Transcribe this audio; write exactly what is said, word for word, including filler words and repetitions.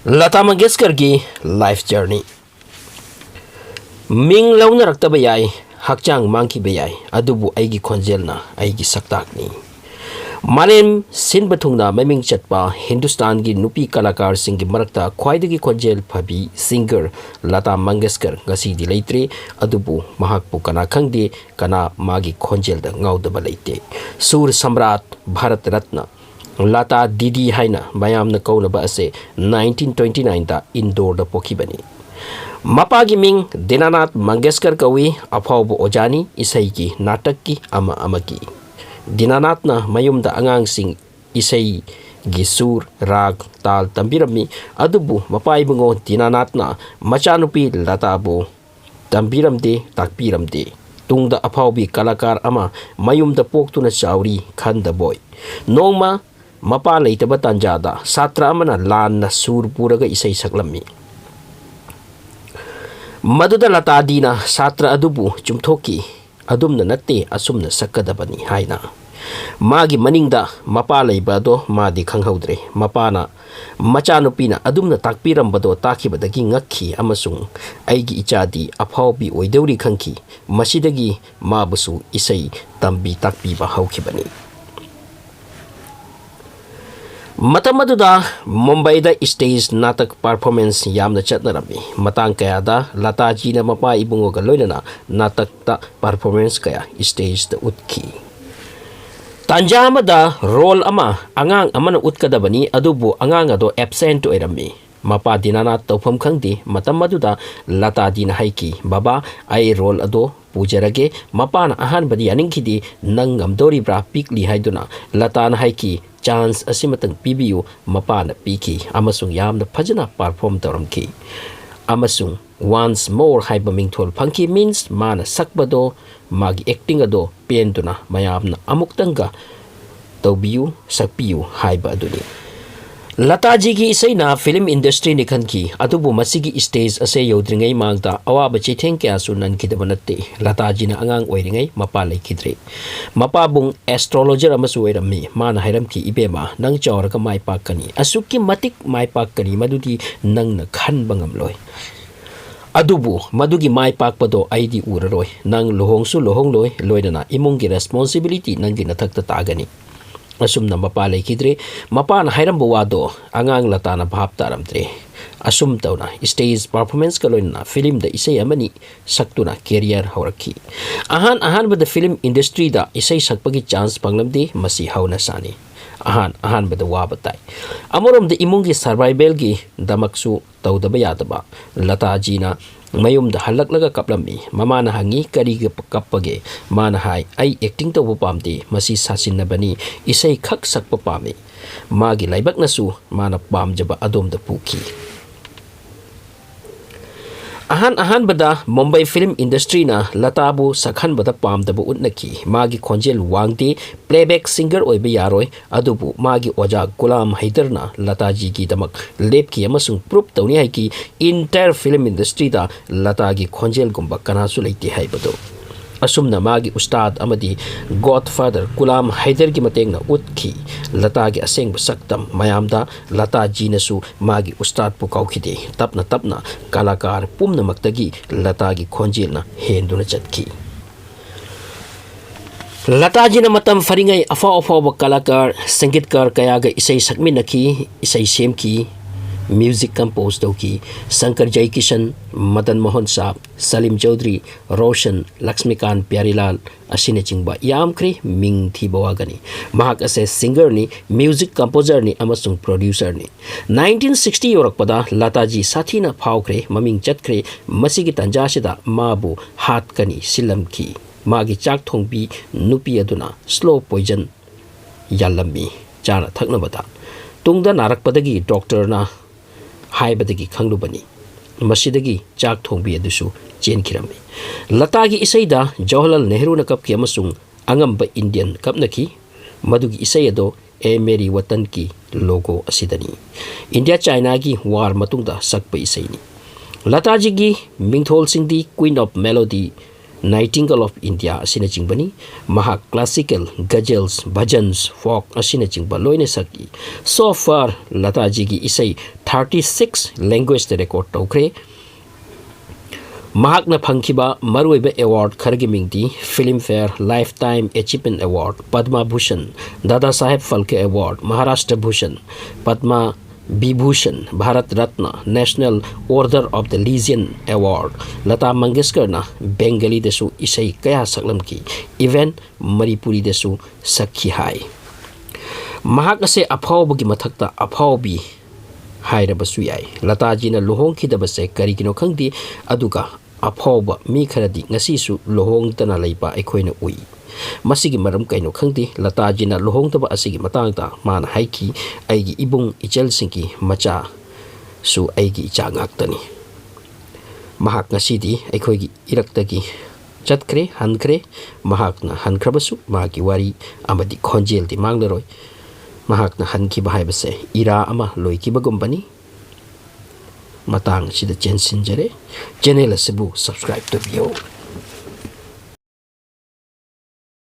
Lata ꯃꯪꯒꯦꯁꯀꯔꯒꯤ life journey꯫ ꯃꯤꯡ ꯂꯧꯅꯔꯛꯇꯕ ꯌꯥꯏ, ꯍꯛꯆꯥꯡ ꯃꯥꯡꯈꯤꯕ ꯌꯥꯏ, ꯑꯗꯨꯕꯨ ꯑꯩꯒꯤ ꯈꯣꯟꯖꯦꯜꯅ ꯑꯩꯒꯤ ꯁꯛꯇꯥꯛꯅꯤ꯫ ꯃꯥꯂꯦꯝ ꯁꯤꯟꯕ ꯊꯨꯡꯅ ꯃꯃꯤꯡ ꯆꯠꯄ ꯍꯤꯟꯗꯨꯁꯇꯥꯟꯒꯤ ꯅꯨꯄꯤ ꯀꯂꯥꯀꯥꯔꯁꯤꯡꯒꯤ ꯃꯔꯛꯇ ꯈ꯭ꯋꯥꯏꯗꯒꯤ ꯈꯣꯟꯖꯦꯜ ꯐꯕꯤ singer ꯂꯇꯥ ꯃꯪꯒꯦꯁꯀꯔ ꯉꯁꯤꯗꯤ ꯂꯩꯇ꯭ꯔꯦ, ꯑꯗꯨꯕꯨ ꯃꯍꯥꯛꯄꯨ ꯀꯅꯥ ꯈꯪꯗꯦ, ꯀꯅꯥ ꯃꯥꯒꯤ ꯈꯣꯟꯖꯦꯜꯗ ꯉꯥꯎꯗꯕ ꯂꯩꯇꯦ꯫ ꯁꯨꯔ ꯁꯝꯔꯥꯠ, ꯚꯥꯔꯠ ꯔꯠꯅ, ꯂꯇꯥ ꯗꯤꯗꯤ ꯍꯥꯏꯅ ꯃꯌꯥꯝꯅ ꯀꯧꯅꯕ ꯑꯁꯦ nineteen twenty nineꯗ ꯏꯟꯗꯣꯔꯗ ꯄꯣꯛꯈꯤꯕꯅꯤ꯫ ꯃꯄꯥꯒꯤ ꯃꯤꯡ ꯗꯤꯅꯥꯅꯥꯊ ꯃꯪꯒꯦꯁꯀꯔ ꯀꯧꯏ꯫ ꯑꯐꯥꯎꯕ ꯑꯣꯖꯥꯅꯤ, ꯏꯁꯩꯒꯤ, ꯅꯥꯇꯛꯀꯤ ꯑꯃ ꯑꯃꯒꯤ꯫ ꯗꯤꯅꯥꯅꯥꯊꯅ ꯃꯌꯨꯝꯗ ꯑꯉꯥꯡꯁꯤꯡ ꯏꯁꯩꯒꯤ ꯁꯨꯔ, ꯔꯥꯒ, ꯇꯥꯜ ꯇꯝꯕꯤꯔꯝꯃꯤ꯫ ꯑꯗꯨꯕꯨ ꯃꯄꯥ ꯏꯕꯨꯡꯉꯣ ꯗꯤꯅꯥꯅꯥꯊꯅ ꯃꯆꯥꯅꯨꯄꯤ ꯂꯇꯥꯕꯨ ꯇꯝꯕꯤꯔꯝꯗꯦ, ꯇꯥꯛꯄꯤꯔꯝꯗꯦ꯫ ꯇꯨꯡꯗ ꯑꯐꯥꯎꯕꯤ ꯀꯂꯥꯀꯥꯔ ꯑꯃ ꯃꯌꯨꯝꯗ ꯄꯣꯛꯇꯨꯅ ꯆꯥꯎꯔꯤ ꯈꯟꯗꯕꯣꯏ꯫ ꯅꯣꯡꯃ ꯃꯄꯥ ꯂꯩꯇꯕ ꯇꯥꯟꯖꯥꯗ ꯁꯥꯇ꯭ꯔ ꯑꯃꯅ ꯂꯥꯟꯅ ꯁꯨꯔ ꯄꯨꯔꯒ ꯏꯁꯩ ꯁꯛꯂꯝꯃꯤ꯫ ꯃꯗꯨꯗ ꯂꯇꯥꯗꯤꯅ ꯁꯥꯇ꯭ꯔ ꯑꯗꯨꯕꯨ ꯆꯨꯝꯊꯣꯛꯈꯤ, "ꯑꯗꯨꯝꯅ ꯅꯠꯇꯦ, ꯑꯁꯨꯝꯅ ꯁꯛꯀꯗꯕꯅꯤ" ꯍꯥꯏꯅ꯫ ꯃꯥꯒꯤ ꯃꯅꯤꯡꯗ ꯃꯄꯥ ꯂꯩꯕ ꯑꯗꯣ ꯃꯥꯗꯤ ꯈꯪꯍꯧꯗ꯭ꯔꯦ꯫ ꯃꯄꯥꯅ, ꯃꯆꯥꯅꯨꯄꯤꯅ ꯑꯗꯨꯝꯅ ꯇꯥꯛꯄꯤꯔꯝꯕꯗꯣ ꯇꯥꯈꯤꯕꯗꯒꯤ ꯉꯛꯈꯤ ꯑꯃꯁꯨꯡ "ꯑꯩꯒꯤ ꯏꯆꯥꯗꯤ ꯑꯐꯥꯎꯕꯤ ꯑꯣꯏꯗꯧꯔꯤ" ꯈꯪꯈꯤ꯫ ꯃꯁꯤꯗꯒꯤ ꯃꯥꯕꯨꯁꯨ ꯏꯁꯩ ꯇꯝꯕꯤ ꯇꯥꯛꯄꯤꯕ ꯍꯧꯈꯤꯕꯅꯤ꯫ ꯃꯇꯝ ꯑꯗꯨꯗ ꯃꯨꯝꯕꯥꯏꯗ stage ꯅꯥꯇꯛ performance ꯌꯥꯝꯅ ꯆꯠꯅꯔꯝꯃꯤ꯫ ꯃꯇꯥꯡ ꯀꯌꯥꯗ ꯂꯇꯥꯖꯤꯅ ꯃꯄꯥ ꯏꯕꯨꯡꯉꯣꯒ ꯂꯣꯏꯅꯅ ꯅꯥꯇꯛꯇ performance ꯀꯌꯥ stageꯇ ꯎꯠꯈꯤ꯫ ꯇꯥꯟꯖꯥ ꯑꯃꯗ role ꯑꯃ ꯑꯉꯥꯡ ꯑꯃꯅ ꯎꯠꯀꯗꯕꯅꯤ, ꯑꯗꯨꯕꯨ ꯑꯉꯥꯡ ꯑꯗꯣ absent ꯑꯣꯏꯔꯝꯃꯤ꯫ ꯃꯄꯥ ꯗꯤꯅꯥꯅꯥꯊ ꯇꯧꯐꯝ ꯈꯪꯗꯦ꯫ ꯃꯇꯝ ꯑꯗꯨꯗ ꯂꯇꯥꯗꯤꯅ ꯍꯥꯏꯈꯤ, "ꯕꯕꯥ, ꯑꯩ role ꯑꯗꯣ ꯄꯨꯖꯔꯒꯦ"꯫ ꯃꯄꯥꯅ ꯑꯍꯥꯟꯕꯗꯤ ꯌꯥꯅꯤꯡꯈꯤꯗꯦ꯫ "ꯅꯪ ꯉꯝꯗꯣꯔꯤꯕ꯭ꯔꯥ? ꯄꯤꯛꯂꯤ" ꯍꯥꯏꯗꯨꯅ ꯂꯇꯥꯅ ꯍꯥꯏꯈꯤ, "Chance ꯑꯁꯤꯃꯇꯪ ꯄꯤꯕꯤꯌꯨ"꯫ ꯃꯄꯥꯅ ꯄꯤꯈꯤ ꯑꯃꯁꯨꯡ ꯌꯥꯝꯅ ꯐꯖꯅ perform ꯇꯧꯔꯝꯈꯤ꯫ ꯑꯃꯁꯨꯡ "Once More" ꯍꯥꯏꯕ ꯃꯤꯡꯊꯣꯜ ꯐꯪꯈꯤ, means ꯃꯥꯅ ꯁꯛꯄꯗꯣ, ꯃꯥꯒꯤ acting ꯑꯗꯣ ꯄꯦꯟꯗꯨꯅ ꯃꯌꯥꯝꯅ ꯑꯃꯨꯛꯇꯪꯒ ꯇꯧꯕꯤꯌꯨ, ꯁꯛꯄꯤꯌꯨ ꯍꯥꯏꯕ ꯑꯗꯨꯅꯤ꯫ ꯂꯇꯥꯖꯤꯒꯤ ꯏꯁꯩꯅ film industryꯅꯤ ꯈꯟꯈꯤ, ꯑꯗꯨꯕꯨ ꯃꯁꯤꯒꯤ stage ꯑꯁꯦ ꯌꯧꯗ꯭ꯔꯤꯉꯩ ꯃꯥꯡꯗ ꯑꯋꯥꯕ ꯆꯩꯊꯦꯡ ꯀꯌꯥꯁꯨ ꯅꯟꯈꯤꯗꯕ ꯅꯠꯇꯦ꯫ ꯂꯇꯥꯖꯤꯅ ꯑꯉꯥꯡ ꯑꯣꯏꯔꯤꯉꯩ ꯃꯄꯥ ꯂꯩꯈꯤꯗ꯭ꯔꯦ꯫ ꯃꯄꯥꯕꯨꯡ astrologer ꯑꯃꯁꯨ ꯑꯣꯏꯔꯝꯃꯤ꯫ ꯃꯥꯅ ꯍꯥꯏꯔꯝꯈꯤ, "ꯏꯕꯦꯝꯃ, ꯅꯪ ꯆꯥꯎꯔꯒ ꯃꯥꯏ ꯄꯥꯛꯀꯅꯤ, ꯑꯁꯨꯛꯀꯤ ꯃꯇꯤꯛ ꯃꯥꯏ ꯄꯥꯛꯀꯅꯤ, ꯃꯗꯨꯗꯤ ꯅꯪꯅ ꯈꯟꯕ ꯉꯝꯂꯣꯏ꯫ ꯑꯗꯨꯕꯨ ꯃꯗꯨꯒꯤ ꯃꯥꯏ ꯄꯥꯛꯄꯗꯣ ꯑꯩꯗꯤ ꯎꯔꯔꯣꯏ꯫ ꯅꯪ ꯂꯨꯍꯣꯡꯁꯨ ꯂꯨꯍꯣꯡꯂꯣꯏ, ꯂꯣꯏꯅꯅ ꯏꯃꯨꯡꯒꯤ responsibility ꯅꯪꯒꯤ ꯅꯊꯛꯇ ꯇꯥꯒꯅꯤ"꯫ ꯑꯁꯨꯝꯅ ꯃꯄꯥ ꯂꯩꯈꯤꯗ꯭ꯔꯦ꯫ ꯃꯄꯥꯅ ꯍꯥꯏꯔꯝꯕ ꯋꯥꯗꯣ ꯑꯉꯥꯡ ꯂꯇꯥꯅ ꯚꯥꯞ ꯇꯥꯔꯝꯗ꯭ꯔꯦ꯫ ꯑꯁꯨꯝ ꯇꯧꯅ stage performanceꯀ ꯂꯣꯏꯅꯅ filmꯗ ꯏꯁꯩ ꯑꯃꯅꯤ ꯁꯛꯇꯨꯅ career ꯍꯧꯔꯛꯈꯤ꯫ ꯑꯍꯥꯟ ꯑꯍꯥꯟꯕꯗ film industryꯗ ꯏꯁꯩ ꯁꯛꯄꯒꯤ chance ꯐꯪꯂꯝꯗꯦ, ꯃꯁꯤ ꯍꯧꯅꯁꯥꯅꯤ꯫ ꯑꯍꯥꯟ ꯑꯍꯥꯟꯕꯗ ꯋꯥꯕ ꯇꯥꯏ꯫ ꯑꯃꯔꯣꯝꯗ ꯏꯃꯨꯡꯒꯤ survivalꯒꯤ ꯗꯃꯛꯁꯨ ꯇꯧꯗꯕ ꯌꯥꯗꯕ꯫ ꯂꯇꯥꯖꯤꯅ ꯃꯌꯨꯝꯗ ꯍꯜꯂꯛꯂꯒ ꯀꯞꯂꯝꯃꯤ꯫ ꯃꯃꯥꯅ ꯍꯪꯉꯤ, "ꯀꯔꯤꯒꯤ ꯀꯞꯄꯒꯦ?" ꯃꯥꯅ ꯍꯥꯏ, "ꯑꯩ acting ꯇꯧꯕ ꯄꯥꯝꯗꯦ, ꯃꯁꯤ ꯁꯥꯁꯤꯟꯅꯕꯅꯤ, ꯏꯁꯩ ꯈꯛ ꯁꯛꯄ ꯄꯥꯝꯃꯤ"꯫ ꯃꯥꯒꯤ ꯂꯥꯏꯕꯛꯅꯁꯨ ꯃꯥꯅ ꯄꯥꯝꯖꯕ ꯑꯗꯣꯝꯗ ꯄꯨꯈꯤ꯫ ꯑꯍꯥꯟ ꯑꯍꯥꯟꯕꯗ ꯃꯨꯝꯕꯥꯏ film industryꯅ ꯂꯇꯥꯕꯨ ꯁꯛꯍꯟꯕꯗ ꯄꯥꯝꯗꯕ ꯎꯠꯅꯈꯤ꯫ ꯃꯥꯒꯤ ꯈꯣꯟꯖꯦꯜ ꯋꯥꯡꯗꯦ, playback singer ꯑꯣꯏꯕ ꯌꯥꯔꯣꯏ꯫ ꯑꯗꯨꯕꯨ ꯃꯥꯒꯤ ꯑꯣꯖꯥ ꯒꯨꯂꯥꯝ ꯍꯩꯗꯔꯅ ꯂꯇꯥꯖꯤꯒꯤꯗꯃꯛ ꯂꯦꯞꯈꯤ ꯑꯃꯁꯨꯡ prove ꯇꯧꯅꯤ ꯍꯥꯏꯈꯤ, entire film industryꯗ ꯂꯇꯥꯒꯤ ꯈꯣꯟꯖꯦꯜꯒꯨꯝꯕ ꯀꯅꯥꯁꯨ ꯂꯩꯇꯦ ꯍꯥꯏꯕꯗꯨ꯫ ꯑꯁꯨꯝꯅ ꯃꯥꯒꯤ ꯎꯁꯇꯥꯗ ꯑꯃꯗꯤ godfather ꯒꯨꯂꯥꯝ ꯍꯩꯗꯔꯒꯤ ꯃꯇꯦꯡꯅ ꯎꯠꯈꯤ꯫ ꯂꯇꯥꯒꯤ ꯑꯁꯦꯡꯕ ꯁꯛꯇꯝ ꯃꯌꯥꯝꯗ ꯂꯇꯥꯖꯤꯅꯁꯨ ꯃꯥꯒꯤ ꯎꯁꯇꯥꯗꯄꯨ ꯀꯥꯎꯈꯤꯗꯦ꯫ ꯇꯞꯅ ꯇꯞꯅ ꯀꯂꯥꯀꯥꯔ ꯄꯨꯝꯅꯃꯛꯇꯒꯤ ꯂꯇꯥꯒꯤ ꯈꯣꯟꯖꯦꯜꯅ ꯍꯦꯟꯗꯨꯅ ꯆꯠꯈꯤ꯫ ꯂꯇꯥꯖꯤꯅ ꯃꯇꯝ ꯐꯔꯤꯉꯩ ꯑꯐꯥꯎ ꯑꯐꯥꯎꯕ ꯀꯂꯥꯀꯥꯔ, ꯁꯪꯒꯤꯠꯀꯥꯔ ꯀꯌꯥꯒ ꯏꯁꯩ ꯁꯛꯃꯤꯟꯅꯈꯤ, ꯏꯁꯩ ꯁꯦꯝꯈꯤ, music compose ꯇꯧꯈꯤ꯫ ꯁꯪꯀꯔ ꯖꯩꯀꯤꯁꯟ, ꯃꯗꯟ ꯃꯣꯍꯟ ꯁꯥꯕ, ꯁꯂꯤꯝ ꯆꯧꯙꯔꯤ, ꯔꯣꯁꯟ, ꯂꯛꯁꯃꯤꯀꯥꯟ ꯄ꯭ꯌꯥꯔꯤꯂꯥꯜ ꯑꯁꯤꯅꯆꯤꯡꯕ ꯌꯥꯝꯈ꯭ꯔꯦ꯫ ꯃꯤꯡ ꯊꯤꯕ ꯋꯥꯒꯅꯤ꯫ ꯃꯍꯥꯛ ꯑꯁꯦ singerꯅꯤ, music composerꯅꯤ ꯑꯃꯁꯨꯡ producerꯅꯤ꯫ Nineteen sixty ꯌꯧꯔꯛꯄꯗ ꯂꯇꯥꯖꯤ ꯁꯥꯊꯤꯅ ꯐꯥꯎꯈ꯭ꯔꯦ, ꯃꯃꯤꯡ ꯆꯠꯈ꯭ꯔꯦ꯫ ꯃꯁꯤꯒꯤ ꯇꯥꯟꯖꯥꯁꯤꯗ ꯃꯥꯕꯨ ꯍꯥꯠꯀꯅꯤ ꯁꯤꯜꯂꯝꯈꯤ꯫ ꯃꯥꯒꯤ ꯆꯥꯛ ꯊꯣꯡꯕꯤ ꯅꯨꯄꯤ ꯑꯗꯨꯅ slow poison ꯌꯥꯜꯂꯝꯃꯤ ꯆꯥꯅ ꯊꯛꯅꯕꯗ꯫ ꯇꯨꯡꯗ ꯅꯥꯔꯛꯄꯗꯒꯤ doctorꯅ ꯍꯥꯏꯕꯗꯒꯤ ꯈꯪꯂꯨꯕꯅꯤ꯫ ꯃꯁꯤꯗꯒꯤ ꯆꯥꯛ ꯊꯣꯡꯕꯤ ꯑꯗꯨꯁꯨ ꯆꯦꯟꯈꯤꯔꯝꯃꯤ꯫ ꯂꯇꯥꯒꯤ ꯏꯁꯩꯗ ꯖꯋꯥꯍꯔꯂꯥꯜ ꯅꯦꯍꯔꯨꯅ ꯀꯞꯈꯤ ꯑꯃꯁꯨꯡ ꯑꯉꯝꯕ Indian ꯀꯞꯅꯈꯤ꯫ ꯃꯗꯨꯒꯤ ꯏꯁꯩ ꯑꯗꯣ ꯑꯦ ꯃꯦꯔꯤ ꯋꯇꯟ ꯀꯤ ꯂꯣꯒꯣ ꯑꯁꯤꯗꯅꯤ꯫ ꯏꯟꯗꯤꯌꯥ ꯆꯥꯏꯅꯥꯒꯤ ꯋꯥꯔ ꯃꯇꯨꯡꯗ ꯁꯛꯄ ꯏꯁꯩꯅꯤ꯫ ꯂꯇꯥꯖꯤꯒꯤ ꯃꯤꯡꯊꯣꯜꯁꯤꯡꯗꯤ Queen of Melody, Nightingale of India ꯑꯁꯤꯅꯆꯤꯡꯕꯅꯤ꯫ ꯃꯍꯥꯛ classical, ghazals, bhajans, folk ꯑꯁꯤꯅꯆꯤꯡꯕ ꯂꯣꯏꯅ ꯁꯛꯏ꯫ So far, ꯂꯇꯥꯖꯤꯒꯤ ꯏꯁꯩ thirty six language ꯇ record ꯇꯧꯈ꯭ꯔꯦ꯫ ꯃꯍꯥꯛꯅ ꯐꯪꯈꯤꯕ ꯃꯔꯨꯑꯣꯏꯕ award ꯈꯔꯒꯤ ꯃꯤꯡꯗꯤ Filmfare Lifetime Achievement Award, Padma Bhushan, Dada Saheb Phalke Award, Maharashtra Bhushan, Padma Vibhushan, Bharat Ratna, National Order of the Legion Award꯫ Lata ꯃꯪꯒꯦꯁꯀꯔꯅ ꯕꯦꯡꯒꯂꯤꯗꯁꯨ ꯏꯁꯩ ꯀꯌꯥ ꯁꯛꯂꯝꯈꯤ, even ꯃꯅꯤꯄꯨꯔꯤꯗꯁꯨ ꯁꯛꯈꯤ ꯍꯥꯏ꯫ ꯃꯍꯥꯛ ꯑꯁꯦ ꯑꯐꯥꯎꯕꯒꯤ ꯃꯊꯛꯇ ꯑꯐꯥꯎꯕꯤ ꯍꯥꯏꯔꯕꯁꯨ ꯌꯥꯏ꯫ ꯂꯇꯥꯖꯤꯅ ꯂꯨꯍꯣꯡꯈꯤꯗꯕꯁꯦ ꯀꯔꯤꯒꯤꯅꯣ ꯈꯪꯗꯦ, ꯑꯗꯨꯒ ꯑꯐꯥꯎꯕ ꯃꯤ ꯈꯔꯗꯤ ꯉꯁꯤꯁꯨ ꯂꯨꯍꯣꯡꯗꯅ ꯂꯩꯕ ꯑꯩꯈꯣꯏꯅ ꯎꯏ꯫ ꯃꯁꯤꯒꯤ ꯃꯔꯝ ꯀꯩꯅꯣ ꯈꯪꯗꯦ꯫ ꯂꯇꯥꯖꯤꯅ ꯂꯨꯍꯣꯡꯗꯕ ꯑꯁꯤꯒꯤ ꯃꯇꯥꯡꯗ ꯃꯥꯅ ꯍꯥꯏꯈꯤ, "ꯑꯩꯒꯤ ꯏꯕꯨꯡ ꯏꯆꯜꯁꯤꯡꯒꯤ ꯃꯆꯥꯁꯨ ꯑꯩꯒꯤ ꯏꯆꯥ ꯉꯥꯛꯇꯅꯤ꯫ ꯃꯍꯥꯛ ꯉꯁꯤꯗꯤ ꯑꯩꯈꯣꯏꯒꯤ ꯏꯔꯛꯇꯒꯤ ꯆꯠꯈ꯭ꯔꯦ, ꯍꯟꯈ꯭ꯔꯦ꯫ ꯃꯍꯥꯛꯅ ꯍꯟꯈ꯭ꯔꯕꯁꯨ ꯃꯥꯒꯤ ꯋꯥꯔꯤ ꯑꯃꯗꯤ ꯈꯣꯟꯖꯦꯜꯗꯤ ꯃꯥꯡꯂꯔꯣꯏ꯫ ꯃꯍꯥꯛꯅ ꯍꯟꯈꯤꯕ ꯍꯥꯏꯕꯁꯦ ꯏꯔꯥ ꯑꯃ ꯂꯣꯏꯈꯤꯕꯒꯨꯝꯕꯅꯤ"꯫ ꯃꯇꯥꯡ ꯑꯁꯤꯗ ꯆꯦꯟꯁꯤꯟꯖꯔꯦ꯫ Channel ꯑꯁꯤꯕꯨ subscribe ꯇꯧꯕꯤꯌꯨ꯫